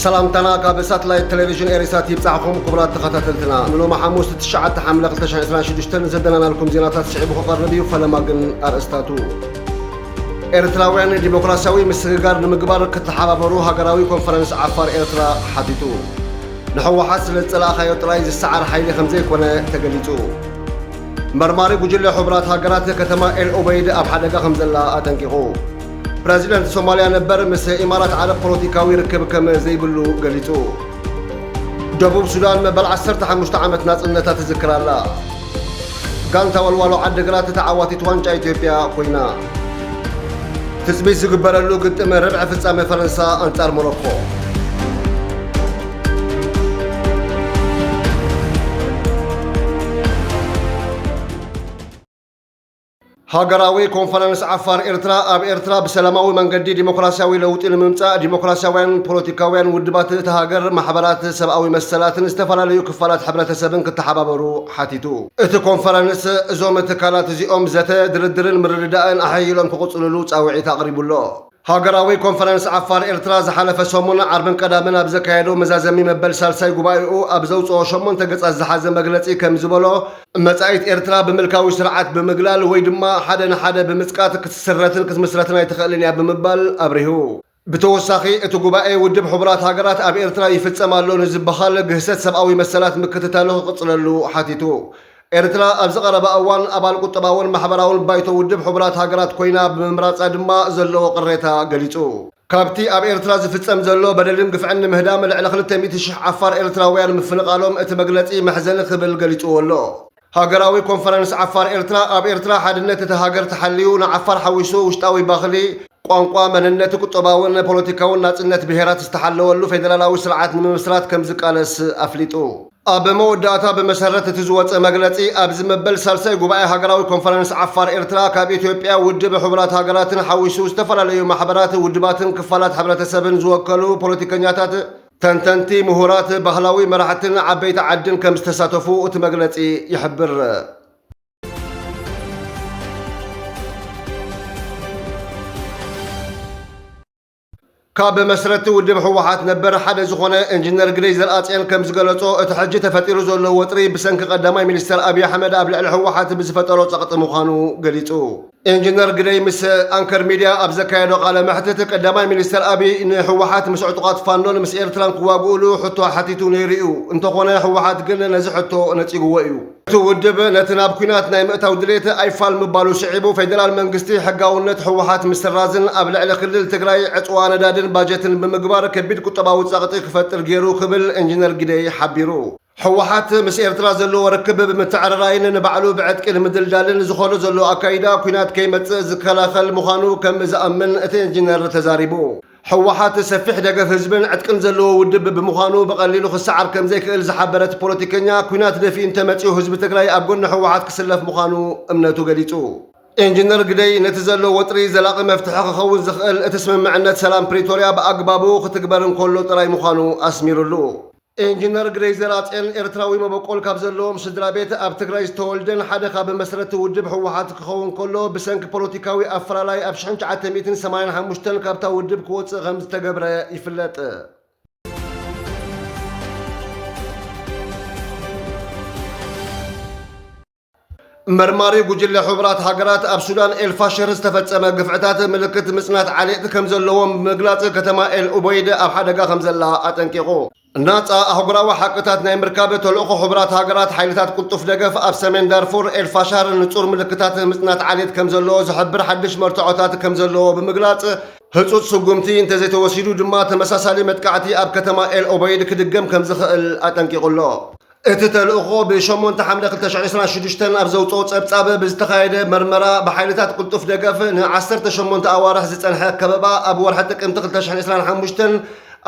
ሰላምታና ካብ ሳትላይት ቴሌቪዥን ኤሪሳት ይብጻሕኹም ክቡራት ተኸታተልትና። ንሎሚ ሓሙስ ትሽዓተ ሓምለ ክልተ ሽሕን ዕስራን ሽዱሽተን ዘደናናልኩም ዜናታት ስዒቡ ክቐርብ እዩ። ፈለማ ግን ኣርእስታቱ። ኤርትራውያን ዲሞክራሲያዊ ምስግጋር ንምግባር ክተሓባበሩ ሃገራዊ ኮንፈረንስ ዓፋር ኤርትራ ሓቲቱ። ንህወሓት ስለ ዝጸላእኻዮ ጥራይ ዝሰዓር ሓይሊ ከም ዘይኮነ ተገሊጹ። መርማሪ ጉጅለ ሕቡራት ሃገራት ከተማ ኤል ኦበይድ ኣብ ሓደጋ ከም ዘላ ኣጠንቂቑ። ፕረዚደንት ሶማልያ ነበር ምስ ኢማራት ዓረብ ፖለቲካዊ ርክብ ከም ዘይብሉ ገሊጹ። ደቡብ ሱዳን መበል ዓሰርተ ሓሙሽተ ዓመት ናጽነታ ትዝክር ኣላ። ጋንታ ወልዋሎ ዓዲግራት ተዓዋቲት ዋንጫ ኢትዮጵያ ኮይና። ትጽቢት ዝግበረሉ ግጥም ርብዒ ፍጻመ ፈረንሳ ኣንጻር ሞሮኮ። ሃገራዊ ኮንፈረንስ ዓፋር ኤርትራ ኣብ ኤርትራ ብሰላማዊ መንገዲ ዲሞክራሲያዊ ለውጢ ንምምጻእ ዲሞክራሲያውያን ፖለቲካውያን ውድባት እታ ሃገር፣ ማሕበራት ሰብኣዊ መሰላትን ዝተፈላለዩ ክፋላት ሕብረተሰብን ክተሓባበሩ ሓቲቱ። እቲ ኮንፈረንስ እዞም ትካላት እዚኦም ዘተ፣ ድርድርን ምርድዳእን ኣሐይሎም ክቕጽልሉ ጻውዒት ኣቕሪቡ ኣሎ። ሃገራዊ ኮንፈረንስ ዓፋር ኤርትራ ዝሓለፈ ሰሙን ዓርብን ቀዳምን ኣብ ዘካየዶ መዛዘሚ መበል ሳልሳይ ጉባኤኡ ኣብ ዘውጽኦ ሸሞንተ ገጻት ዝሓዘ መግለጺ ከም ዝበሎ፣ መጻኢት ኤርትራ ብምልካዊ ስርዓት ብምግላል ወይ ድማ ሓደ ንሓደ ብምጽቃት ክትስረትን ክትምስረትን ኣይትኽእልን እያ ብምባል ኣብሪሁ። ብተወሳኺ እቲ ጉባኤ ውድብ ሕቡራት ሃገራት ኣብ ኤርትራ ይፍጸም ኣሎ ንዝበሃል ግህሰት ሰብኣዊ መሰላት ምክትታሉ ክቕጽለሉ ሓቲቱ። ኤርትራ ኣብዚ ቀረባ እዋን ኣባል ቁጠባውን ማሕበራውን ባይቶ ውድብ ሕቡራት ሃገራት ኮይና ብምምራጻ ድማ ዘለዎ ቅሬታ ገሊጹ። ካብቲ ኣብ ኤርትራ ዝፍጸም ዘሎ በደልን ግፍዕን ንምህዳም ልዕሊ ክልተ ሚእቲ ሽሕ ዓፋር ኤርትራውያን ምፍንቓሎም እቲ መግለጺ መሕዘኒ ክብል ገሊጽዎ ኣሎ። ሃገራዊ ኮንፈረንስ ዓፋር ኤርትራ ኣብ ኤርትራ ሓድነት እታ ሃገር ተሓልዩ ንዓፋር ሓዊሱ ውሽጣዊ ባህሊ፣ ቋንቋ፣ መንነት፣ ቁጠባውን ፖለቲካውን ናጽነት ብሄራት ዝተሓለወሉ ፌደራላዊ ስርዓት ንምምስራት ከም ዝቃለስ ኣፍሊጡ። ኣብ መወዳእታ ብመሰረት እቲ ዝወጸ መግለጺ፣ ኣብዚ መበል ሳልሳይ ጉባኤ ሃገራዊ ኮንፈረንስ ዓፋር ኤርትራ ካብ ኢትዮጵያ፣ ውድብ ሕቡራት ሃገራትን ሓዊሱ ዝተፈላለዩ ማሕበራት፣ ውድባትን ክፋላት ሕብረተሰብን ዝወከሉ ፖለቲከኛታት፣ ተንተንቲ፣ ምሁራት፣ ባህላዊ መራሕትን ዓበይቲ ዓድን ከም ዝተሳተፉ እቲ መግለጺ ይሕብር። ካብ መስረቲ ውድብ ህወሓት ነበር ሓደ ዝኾነ ኢንጂነር ግደይ ዘርኣጽዮን ከም ዝገለጾ፣ እቲ ሕጂ ተፈጢሩ ዘሎ ወጥሪ ብሰንኪ ቀዳማይ ሚኒስተር ኣብይ ኣሕመድ ኣብ ልዕሊ ህወሓት ብዝፈጠሮ ጸቕጢ ምዃኑ ገሊጹ። ኢንጂነር ግደይ ምስ ኣንከር ሚድያ ኣብ ዘካየዶ ቃለ መሕትት፣ ቀዳማይ ሚኒስተር ኣብይ ንህወሓት ምስ ዕጡቓት ፋኖን ምስ ኤርትራን ክዋግኡሉ ሕቶ ሓቲቱ ነይሩ እዩ። እንተኾነ ህወሓት ግን ነዚ ሕቶ ነጺግዎ እዩ። እቲ ውድብ ነቲ ናብ ኲናት ናይ ምእታው ድሌት ኣይፋል ምባሉ ስዒቡ፣ ፌደራል መንግስቲ ሕጋውነት ህወሓት ምስራዝን ኣብ ልዕሊ ክልል ትግራይ ዕፅዋ ነዳድን ባጀትን ብምግባር ከቢድ ቁጠባዊ ጸቕጢ ክፈጥር ገይሩ ክብል ኢንጂነር ግደይ ሓቢሩ። ህወሓት ምስ ኤርትራ ዘለዎ ርክብ ብምትዕርራይን ንባዕሉ ብዕጥቂ ንምድልዳልን ዝኾዶ ዘሎ ኣካይዳ ኲናት ከይመጽእ ዝከላኸል ምዃኑ ከም ዝኣምን እቲ ኢንጂነር ተዛሪቡ። ህወሓት ሰፊሕ ደገፍ ህዝብን ዕጥቅን ዘለዎ ውድብ ብምዃኑ ብቐሊሉ ክሰዓር ከም ዘይክእል ዝሓበረ እቲ ፖለቲከኛ፣ ኲናት ደፊኡ እንተመጺኡ ህዝቢ ትግራይ ኣብ ጎኒ ህወሓት ክስለፍ ምዃኑ እምነቱ ገሊጹ። ኢንጂነር ግደይ ነቲ ዘሎ ወጥሪ ዘላቒ መፍትሒ ክኸውን ዝኽእል እቲ ስምምዕነት ሰላም ፕሪቶርያ ብኣግባቡ ክትግበር እንከሎ ጥራይ ምዃኑ ኣስሚሩሉ። ኢንጂነር ግደይ ዘርኣጽዮን ኤርትራዊ መበቆል ካብ ዘለዎም ስድራ ቤት ኣብ ትግራይ ዝተወልደን ሓደ ካብ መስረቲ ውድብ ህወሓት ክኸውን ከሎ፣ ብሰንኪ ፖለቲካዊ ኣፈላላይ ኣብ ሽሕን ትሽዓተ ሚእትን ሰማንያን ሓሙሽተን ካብታ ውድብ ክወጽእ ከም ዝተገብረ ይፍለጥ። መርማሪ ጉጅለ ሕቡራት ሃገራት ኣብ ሱዳን ኤልፋሽር ዝተፈጸመ ግፍዕታት ምልክት ምጽናት ዓሌት ከም ዘለዎም ብምግላጽ፣ ከተማ ኤል ኡበይድ ኣብ ሓደጋ ከም ዘላ ኣጠንቂቑ። ናጻ ኣህጉራዊ ሓቅታት ናይ ምርካብ ተልእኾ ሕቡራት ሃገራት፣ ሓይልታት ቅልጡፍ ደገፍ ኣብ ሰሜን ዳርፉር ኤልፋሻር ንጹር ምልክታት ምጽናት ዓሌት ከም ዘሎ ዝሕብር ሓድሽ መርትዖታት ከም ዘለዎ ብምግላጽ፣ ህጹጽ ስጉምቲ እንተዘይተወሲዱ ድማ ተመሳሳሊ መጥቃዕቲ ኣብ ከተማ ኤል ኦበይድ ክድገም ከም ዝኽእል ኣጠንቂቑ ኣሎ። እቲ ተልእኾ ብ ሸሞንተ ሓምለ ክልተ ሽሕን ዕስራን ሽዱሽተን ኣብ ዘውጽኦ ጸብጻብ፣ ብዝተኻየደ መርመራ ብሓይልታት ቅልጡፍ ደገፍ ን ዓሰርተ ሸሞንተ ኣዋርሕ ዝጸንሐ ከበባ፣ ኣብ ወርሒ ጥቅምቲ ክልተ ሽሕን ዕስራን ሓሙሽተን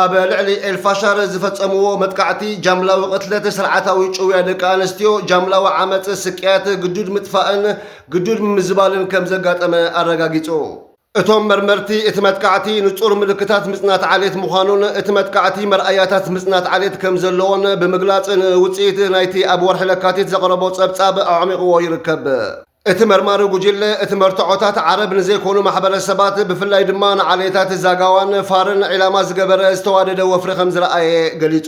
ኣብ ልዕሊ ኤልፋሻር ዝፈጸምዎ መጥቃዕቲ፣ ጃምላዊ ቅትለት፣ ስርዓታዊ ጭውያ ደቂ ኣንስትዮ፣ ጃምላዊ ዓመጽ፣ ስቅያት፣ ግዱድ ምጥፋእን ግዱድ ምምዝባልን ከም ዘጋጠመ ኣረጋጊጹ። እቶም መርመርቲ፣ እቲ መጥቃዕቲ ንጹር ምልክታት ምጽናት ዓሌት ምዃኑን እቲ መጥቃዕቲ መርኣያታት ምጽናት ዓሌት ከም ዘለዎን ብምግላጽ፣ ንውጽኢት ናይቲ ኣብ ወርሒ ለካቲት ዘቕረቦ ጸብጻብ ኣዕሚቕዎ ይርከብ። እቲ መርማሪ ጉጅለ፣ እቲ መርትዖታት ዓረብ ንዘይኮኑ ማሕበረሰባት፣ ብፍላይ ድማ ንዓሌታት ዛጋዋን ፋርን ዒላማ ዝገበረ ዝተዋደደ ወፍሪ ከም ዝረኣየ ገሊጹ።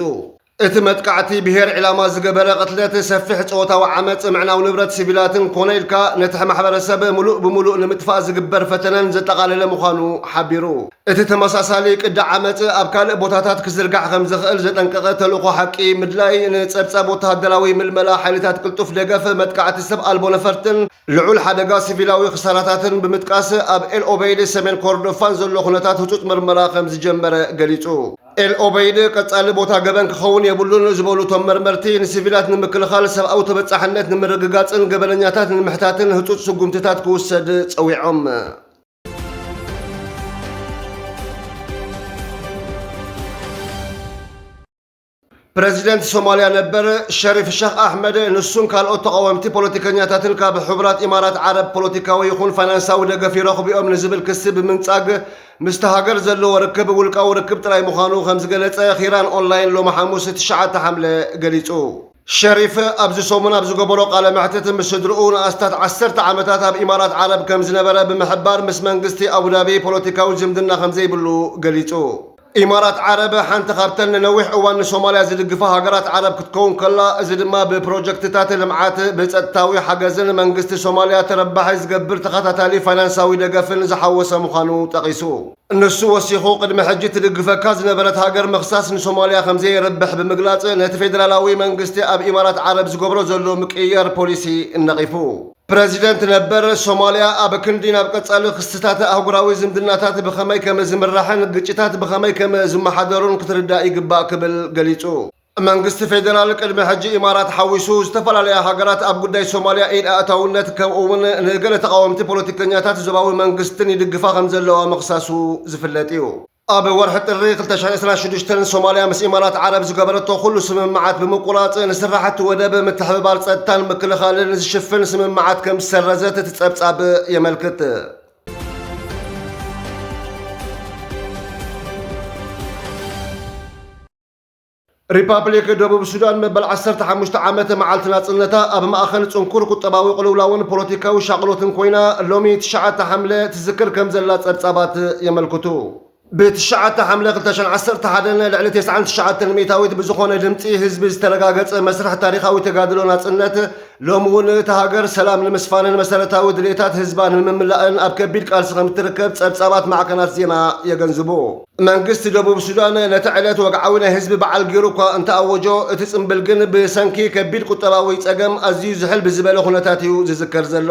እቲ መጥቃዕቲ ብሄር ዒላማ ዝገበረ ቅትለት፣ ሰፊሕ ጾታዊ ዓመጽ፣ ምዕናው ንብረት ሲቪላትን ኮነ ኢልካ ነቲ ማሕበረሰብ ምሉእ ብምሉእ ንምጥፋእ ዝግበር ፈተነን ዘጠቓለለ ምዃኑ ሓቢሩ። እቲ ተመሳሳሊ ቅዲ ዓመጽ ኣብ ካልእ ቦታታት ክዝርጋሕ ከም ዝኽእል ዘጠንቀቐ ተልእኾ ሓቂ ምድላይ፣ ንጸብጻብ ወተሃደራዊ ምልመላ ሓይልታት ቅልጡፍ ደገፍ፣ መጥቃዕቲ ሰብ ኣልቦ ነፈርትን ልዑል ሓደጋ ሲቪላዊ ክሳራታትን ብምጥቃስ፣ ኣብ ኤል ኦበይድ ሰሜን ኮርዶፋን ዘሎ ኩነታት ህጹጽ ምርመራ ከም ዝጀመረ ገሊጹ። ኤል ኦበይድ ቀጻሊ ቦታ ገበን ክኸውን የብሉን ዝበሉ እቶም መርመርቲ፣ ንሲቪላት ንምክልኻል፣ ሰብኣዊ ተበጻሕነት ንምርግጋጽን ገበነኛታት ንምሕታትን ህጹጽ ስጉምትታት ክውሰድ ጸዊዖም። ፕረዚደንት ሶማልያ ነበር ሸሪፍ ሸኽ ኣሕመድ፣ ንሱን ካልኦት ተቓወምቲ ፖለቲከኛታትን ካብ ሕቡራት ኢማራት ዓረብ ፖለቲካዊ ይኹን ፋይናንሳዊ ደገፍ ይረኽቡ እዮም ንዝብል ክሲ ብምንጻግ፣ ምስቲ ሃገር ዘለዎ ርክብ ውልቃዊ ርክብ ጥራይ ምዃኑ ከም ዝገለጸ ኺራን ኦንላይን ሎሚ ሓሙስ ትሽዓተ ሓምለ ገሊጹ። ሸሪፍ ኣብዚ ሰሙን ኣብ ዝገበሮ ቃለ መሕትት፣ ምስ ስድርኡ ንኣስታት ዓሰርተ ዓመታት ኣብ ኢማራት ዓረብ ከም ዝነበረ ብምሕባር፣ ምስ መንግስቲ ኣቡዳቢ ፖለቲካዊ ዝምድና ከም ዘይብሉ ገሊጹ። ኢማራት ዓረብ ሓንቲ ካብተን ንነዊሕ እዋን ንሶማልያ ዝድግፋ ሃገራት ዓረብ ክትከውን ከላ፣ እዚ ድማ ብፕሮጀክትታት ልምዓት፣ ብጸጥታዊ ሓገዝን መንግስቲ ሶማልያ ተረባሒ ዝገብር ተኸታታሊ ፋይናንሳዊ ደገፍን ዝሓወሰ ምዃኑ ጠቒሱ። ንሱ ወሲኹ፣ ቅድሚ ሕጂ ትድግፈካ ዝነበረት ሃገር ምኽሳስ ንሶማልያ ከም ዘየርብሕ ብምግላጽ፣ ነቲ ፌደራላዊ መንግስቲ ኣብ ኢማራት ዓረብ ዝገብሮ ዘሎ ምቅይያር ፖሊሲ ነቒፉ። ፕረዚደንት ነበር ሶማልያ ኣብ ክንዲ ናብ ቀጻሊ ክስታት ኣህጉራዊ ዝምድናታት ብኸመይ ከም ዝምራሕን ግጭታት ብኸመይ ከም ዝመሓደሩን ክትርዳእ ይግባእ ክብል ገሊጹ። መንግስቲ ፌደራል ቅድሚ ሕጂ ኢማራት ሓዊሱ ዝተፈላለያ ሃገራት ኣብ ጉዳይ ሶማልያ ኢድ ኣእታውነት ከምኡ እውን ንገለ ተቓወምቲ ፖለቲከኛታት ዞባዊ መንግስትን ይድግፋ ከም ዘለዋ ምኽሳሱ ዝፍለጥ እዩ። ኣብ ወርሒ ጥሪ ክልተ ሽሕን ዕስራን ሽዱሽተን ሶማልያ ምስ ኢማራት ዓረብ ዝገበረቶ ኩሉ ስምምዓት ብምቁራጽ፣ ንስራሕቲ ወደብ፣ ምትሕብባር ጸጥታን ምክልኻልን ዝሽፍን ስምምዓት ከም ዝሰረዘት እቲ ጸብጻብ የመልክት። ሪፓብሊክ ደቡብ ሱዳን መበል ዓሰርተ ሓሙሽተ ዓመት መዓልቲ ናጽነታ ኣብ ማእከል ጽንኩር ቁጠባዊ ቅልውላውን ፖለቲካዊ ሻቕሎትን ኮይና፣ ሎሚ ትሽዓተ ሓምለ ትዝክር ከም ዘላ ጸብጻባት የመልክቱ። ብትሽዓተ ሓምለ ክልተ ሽሕን ዓሰርተ ሓደን ልዕሊ ተስዓን ትሽዓተን ሚእታዊት ብዝኾነ ድምጺ ህዝቢ ዝተረጋገጸ መስርሕ ታሪኻዊ ተጋድሎ ናጽነት፣ ሎሚ እውን እታ ሃገር ሰላም ንምስፋንን መሰረታዊ ድሌታት ህዝባ ንምምላእን ኣብ ከቢድ ቃልሲ ከም እትርከብ ጸብጻባት ማዕከናት ዜና የገንዝቡ። መንግስቲ ደቡብ ሱዳን ነቲ ዕለት ወግዓዊ ናይ ህዝቢ በዓል ገይሩ እኳ እንተኣወጆ፣ እቲ ጽምብል ግን ብሰንኪ ከቢድ ቁጠባዊ ጸገም ኣዝዩ ዝሕል ብዝበለ ኩነታት እዩ ዝዝከር ዘሎ።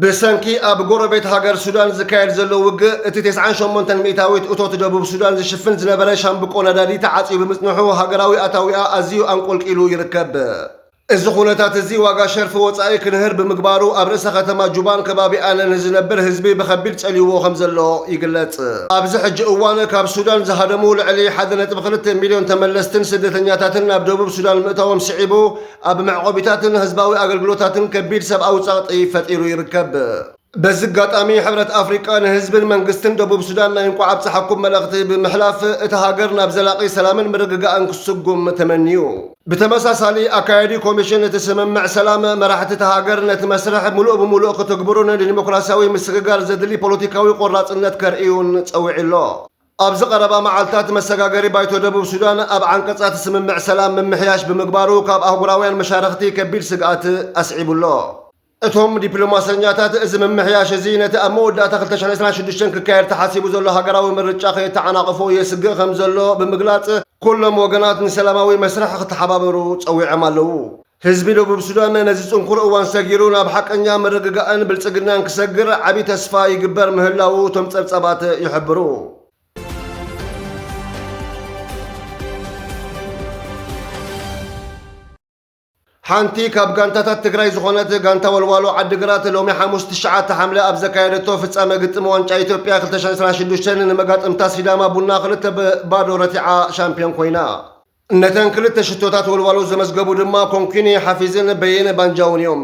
ብሰንኪ ኣብ ጎረቤት ሃገር ሱዳን ዝካየድ ዘሎ ውግእ፣ እቲ ተስዓን ሸሞንተን ሚእታዊት እቶት ደቡብ ሱዳን ዝሽፍን ዝነበረ ሻምብቆ ነዳዲ ተዓጽዩ ብምጽንሑ፣ ሃገራዊ ኣታዊኣ ኣዝዩ ኣንቆልቂሉ ይርከብ። እዚ ኩነታት እዚ ዋጋ ሸርፊ ወጻኢ ክንህር ብምግባሩ፣ ኣብ ርእሰ ከተማ ጁባን ከባቢኣን ንዝነብር ህዝቢ ብኸቢድ ጸልይዎ ከም ዘሎ ይግለጽ። ኣብዚ ሕጂ እዋን ካብ ሱዳን ዝሃደሙ ልዕሊ ሓደ ነጥቢ ክልተ ሚልዮን ተመለስትን ስደተኛታትን ናብ ደቡብ ሱዳን ምእታዎም ስዒቡ፣ ኣብ መዕቆቢታትን ህዝባዊ ኣገልግሎታትን ከቢድ ሰብኣዊ ጸቕጢ ፈጢሩ ይርከብ። በዚ ኣጋጣሚ፣ ሕብረት ኣፍሪቃ ንህዝብን መንግስትን ደቡብ ሱዳን ናይ እንቋዕ ኣብጽሓኩም መልእኽቲ ብምሕላፍ፣ እታ ሃገር ናብ ዘላቒ ሰላምን ምርግጋእን ክትስጉም ተመንዩ። ብተመሳሳሊ፣ ኣካያዲ ኮሚሽን እቲ ስምምዕ ሰላም፣ መራሕቲ እታ ሃገር ነቲ መስርሕ ምሉእ ብምሉእ ክትግብሩን ንዲሞክራሲያዊ ምስግጋር ዘድሊ ፖለቲካዊ ቆራጽነት ከርእዩን ጸዊዑ ኣሎ። ኣብዚ ቀረባ መዓልታት፣ መሰጋገሪ ባይቶ ደቡብ ሱዳን ኣብ ዓንቀጻት ስምምዕ ሰላም ምምሕያሽ ብምግባሩ፣ ካብ ኣህጉራውያን መሻርኽቲ ከቢድ ስግኣት ኣስዒቡ ኣሎ። እቶም ዲፕሎማሰኛታት፣ እዚ ምምሕያሽ እዚ ነቲ ኣብ መወዳእታ ክልተ ሽሕን ዕስራን ሽዱሽተን ክካየድ ተሓሲቡ ዘሎ ሃገራዊ ምርጫ ከየተዓናቕፎ የስግእ ከም ዘሎ ብምግላጽ፣ ኩሎም ወገናት ንሰላማዊ መስርሕ ክተሓባበሩ ጸዊዖም ኣለዉ። ህዝቢ ደቡብ ሱዳን ነዚ ጽንኩር እዋን ሰጊሩ ናብ ሓቀኛ ምርግጋእን ብልጽግናን ክሰግር ዓቢ ተስፋ ይግበር ምህላዉ እቶም ጸብጻባት ይሕብሩ። ሓንቲ ካብ ጋንታታት ትግራይ ዝኾነት ጋንታ ወልዋሎ ዓዲግራት ሎሚ ሓሙስ ትሽዓተ ሓምለ ኣብ ዘካየደቶ ፍጻመ ግጥም ዋንጫ ኢትዮጵያ ክልተ ሽሕን ዕስራን ሽዱሽተን ንመጋጥምታ ሲዳማ ቡና ክልተ ብባዶ ረቲዓ ሻምፒዮን ኮይና። ነተን ክልተ ሽቶታት ወልዋሎ ዘመዝገቡ ድማ ኮንኩኒ ሓፊዝን በየነ ባንጃውን እዮም።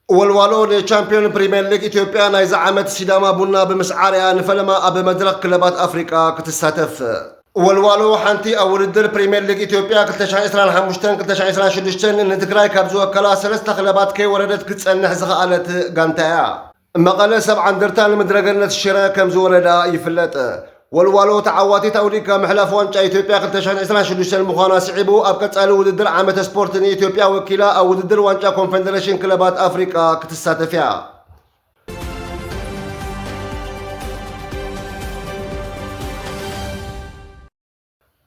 ወልዋሎ ንቻምፒዮን ፕሪምየር ሊግ ኢትዮጵያ ናይዚ ዓመት ሲዳማ ቡና ብምስዓር እያ ንፈለማ ኣብ መድረኽ ክለባት ኣፍሪቃ ክትሳተፍ። ወልዋሎ ሓንቲ ኣብ ውድድር ፕሪምየር ሊግ ኢትዮጵያ ክልተ ሺሕ ዕስራን ሓሙሽተን ክልተ ሺሕ ዕስራን ሽዱሽተን ንትግራይ ካብ ዝወከላ ሰለስተ ክለባት ከይወረደት ክትጸንሕ ዝኸኣለት ጋንታ እያ። መቐለ ሰብዓ እንደርታ ንምድረገነት ሽረ ከም ዝወረዳ ይፍለጥ። ወልዋሎ ተዓዋቲት ኣውዲካ ምሕላፍ ዋንጫ ኢትዮጵያ ክልተ ሺሕ ዕስራን ሽዱሽተን ምዃና ስዒቡ፣ ኣብ ቀጻሊ ውድድር ዓመተ ስፖርት ንኢትዮጵያ ወኪላ ኣብ ውድድር ዋንጫ ኮንፈደሬሽን ክለባት ኣፍሪቃ ክትሳተፍ እያ።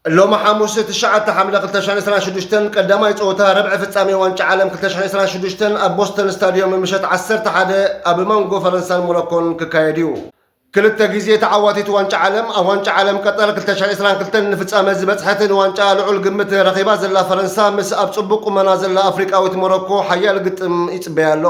ሎሚ ሓሙስ ትሽዓተ ሓምለ ክልተ ሺሕ ዕስራን ሽዱሽተን ቀዳማይ ጸወታ ረብዒ ፍጻሜ ዋንጫ ዓለም ክልተ ሺሕ ዕስራን ሽዱሽተን ኣብ ቦስተን ስታድዮም ምሸት ዓሰርተ ሓደ ኣብ ማንጎ ፈረንሳን ሞሮኮን ክካየድ እዩ። ክልተ ግዜ ተዓዋቲት ዋንጫ ዓለም፣ ኣብ ዋንጫ ዓለም ቀጠር ክልተ ሺሕ ዕስራን ክልተን ንፍጻመ ዝበጽሐት፣ ንዋንጫ ልዑል ግምት ረኺባ ዘላ ፈረንሳ፣ ምስ ኣብ ጽቡቕ ቁመና ዘላ ኣፍሪቃዊት ሞሮኮ ሓያል ግጥም ይጽበያ ኣሎ።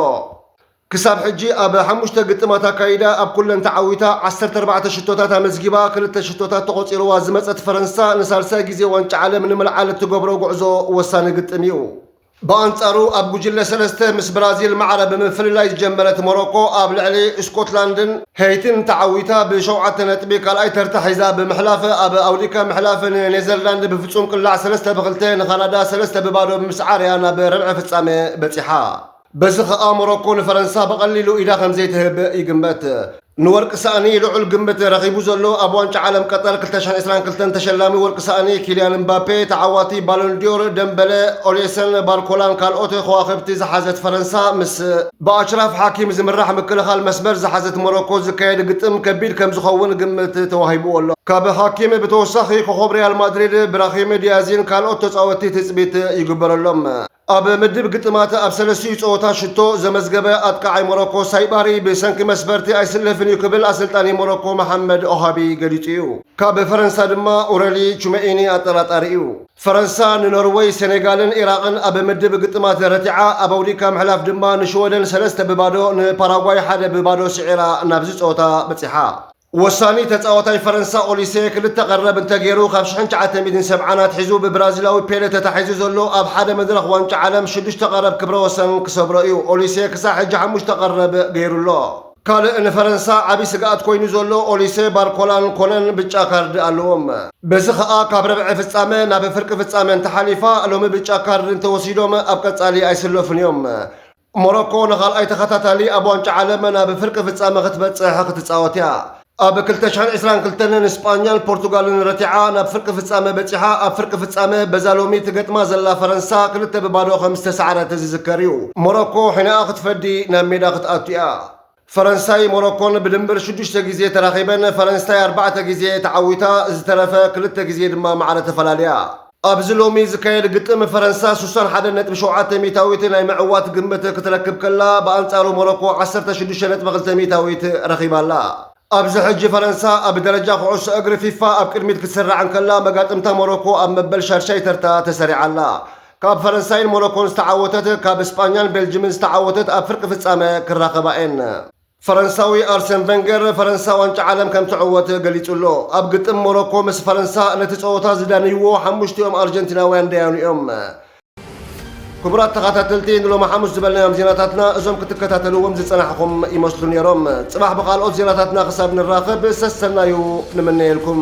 ክሳብ ሕጂ ኣብ ሓሙሽተ ግጥማት ኣካይዳ ኣብ ኩለን ተዓዊታ ዓሰርተ ኣርባዕተ ሽቶታት ኣመዝጊባ፣ ክልተ ሽቶታት ተቖጺርዋ ዝመጸት ፈረንሳ፣ ንሳልሳይ ግዜ ዋንጫ ዓለም ንምልዓል እትገብሮ ጉዕዞ ወሳኒ ግጥም እዩ። ብኣንጻሩ ኣብ ጉጅለ ሰለስተ ምስ ብራዚል ማዕረ ብምፍልላይ ዝጀመረት ሞሮኮ፣ ኣብ ልዕሊ ስኮትላንድን ሄይትን ተዓዊታ ብሸውዓተ ነጥቢ ካልኣይ ተርታ ሒዛ ብምሕላፍ፣ ኣብ ኣውዲካ ምሕላፍ ንኔዘርላንድ ብፍጹም ቅላዕ ሰለስተ ብክልተ፣ ንካናዳ ሰለስተ ብባዶ ብምስዓር እያ ናብ ርብዒ ፍጻመ በጺሓ። በዚ ኸኣ ሞሮኮ ንፈረንሳ ብቐሊሉ ኢዳ ከም ዘይትህብ ይግመት። ንወርቂ ሳእኒ ልዑል ግምት ረኺቡ ዘሎ ኣብ ዋንጫ ዓለም ቀጠር ክልተ ሺሕ ዕስራን ክልተን ተሸላሚ ወርቂ ሳእኒ ኪልያን ምባፔ፣ ተዓዋቲ ባሎን ዲዮር ደምበለ፣ ኦሌሰን፣ ባርኮላን ካልኦት ከዋኽብቲ ዝሓዘት ፈረንሳ፣ ምስ ብኣሽራፍ ሓኪም ዝምራሕ ምክልኻል መስመር ዝሓዘት ሞሮኮ ዝካየድ ግጥም ከቢድ ከም ዝኸውን ግምት ተዋሂብዎ ኣሎ። ካብ ሓኪም ብተወሳኺ ኮኾብ ሪያል ማድሪድ ብራሂም ዲያዝን ካልኦት ተጻወትቲ ትጽቢት ይግበረሎም። ኣብ ምድብ ግጥማት ኣብ ሰለስቲኡ ጸወታ ሽቶ ዘመዝገበ ኣጥቃዓይ ሞሮኮ ሳይባሪ ብሰንኪ መስበርቲ ኣይስለፍን እዩ ክብል ኣሰልጣኒ ሞሮኮ መሓመድ ኦሃቢ ገሊጹ እዩ። ካብ ፈረንሳ ድማ ኡረሊ ቹመኢኒ ኣጠራጣሪ እዩ። ፈረንሳ ንኖርወይ፣ ሴኔጋልን ኢራቕን ኣብ ምድብ ግጥማት ረቲዓ፣ ኣብ ኣውዲካ ምሕላፍ ድማ ንሽወደን ሰለስተ ብባዶ፣ ንፓራጓይ ሓደ ብባዶ ስዒራ ናብዚ ጸወታ በጺሓ። ወሳኒ ተጻዋታይ ፈረንሳ ኦሊሴ ክልተ ቀረብ እንተገይሩ፣ ካብ ሽሕን ትሽዓተ ሚእትን ሰብዓን ኣትሒዙ ብብራዚላዊ ፔለ ተታሒዙ ዘሎ ኣብ ሓደ መድረኽ ዋንጫ ዓለም ሽዱሽተ ቀረብ ክብረ ወሰን ክሰብሮ እዩ። ኦሊሴ ክሳብ ሕጂ ሓሙሽተ ቀረብ ገይሩ ኣሎ። ካልእ ንፈረንሳ ዓቢ ስግኣት ኮይኑ ዘሎ ኦሊሴ፣ ባርኮላን ኮነን ብጫ ካርድ ኣለዎም። በዚ ኸኣ ካብ ረብዒ ፍጻመ ናብ ፍርቂ ፍጻመ እንተሓሊፋ፣ ሎሚ ብጫ ካርድ እንተወሲዶም ኣብ ቀጻሊ ኣይስለፉን እዮም። ሞሮኮ ንኻልኣይ ተኸታታሊ ኣብ ዋንጫ ዓለም ናብ ፍርቂ ፍጻመ ክትበጽሕ ክትጻወት እያ። ኣብ ክልተ ሽሕን ዕስራን ክልተን ንስጳኛን ፖርቱጋልን ረቲዓ ናብ ፍርቂ ፍጻመ በጺሓ፣ ኣብ ፍርቂ ፍጻመ በዛ ሎሚ ትገጥማ ዘላ ፈረንሳ ክልተ ብባዶ ከም ዝተሳዕረት ዝዝከር እዩ። ሞሮኮ ሕነኣ ክትፈዲ ናብ ሜዳ ክትኣቱ እያ። ፈረንሳይ ሞሮኮን ብድምር ሽዱሽተ ግዜ ተራኺበን፣ ፈረንሳይ ኣርባዕተ ግዜ ተዓዊታ፣ ዝተረፈ ክልተ ግዜ ድማ ማዕረ ተፈላልያ። ኣብዚ ሎሚ ዝካየድ ግጥም ፈረንሳ ስሳን ሓደ ነጥቢ ሸውዓተ ሚእታዊት ናይ ምዕዋት ግምት ክትረክብ ከላ፣ ብኣንጻሩ ሞሮኮ ዓሰርተ ሽዱሽተ ነጥቢ ክልተ ሚእታዊት ረኺባ ኣላ። ኣብዚ ሕጂ ፈረንሳ ኣብ ደረጃ ኩዕሶ እግሪ ፊፋ ኣብ ቅድሚት ክትስራዕ እንከላ፣ መጋጥምታ ሞሮኮ ኣብ መበል ሻድሻይ ተርታ ተሰሪዓ ኣላ። ካብ ፈረንሳይን ሞሮኮን ዝተዓወተት፣ ካብ ስጳኛን ቤልጅምን ዝተዓወተት ኣብ ፍርቂ ፍጻመ ክራኸባ እየን። ፈረንሳዊ ኣርሰን ቨንገር ፈረንሳ ዋንጫ ዓለም ከም ትዕወት ገሊጹ ኣሎ። ኣብ ግጥም ሞሮኮ ምስ ፈረንሳ ነቲ ጸወታ ዝዳንይዎ ሓሙሽቲኦም ኣርጀንቲናውያን ደያኑ እዮም። ክቡራት ተኸታተልቲ፣ ንሎሚ ሓሙስ ዝበልናዮም ዜናታትና እዞም ክትከታተልዎም ዝጸናሕኹም ይመስሉ ነይሮም። ጽባሕ ብኻልኦት ዜናታትና ክሳብ ንራኸብ ሰሰናዩ ንምነየልኩም።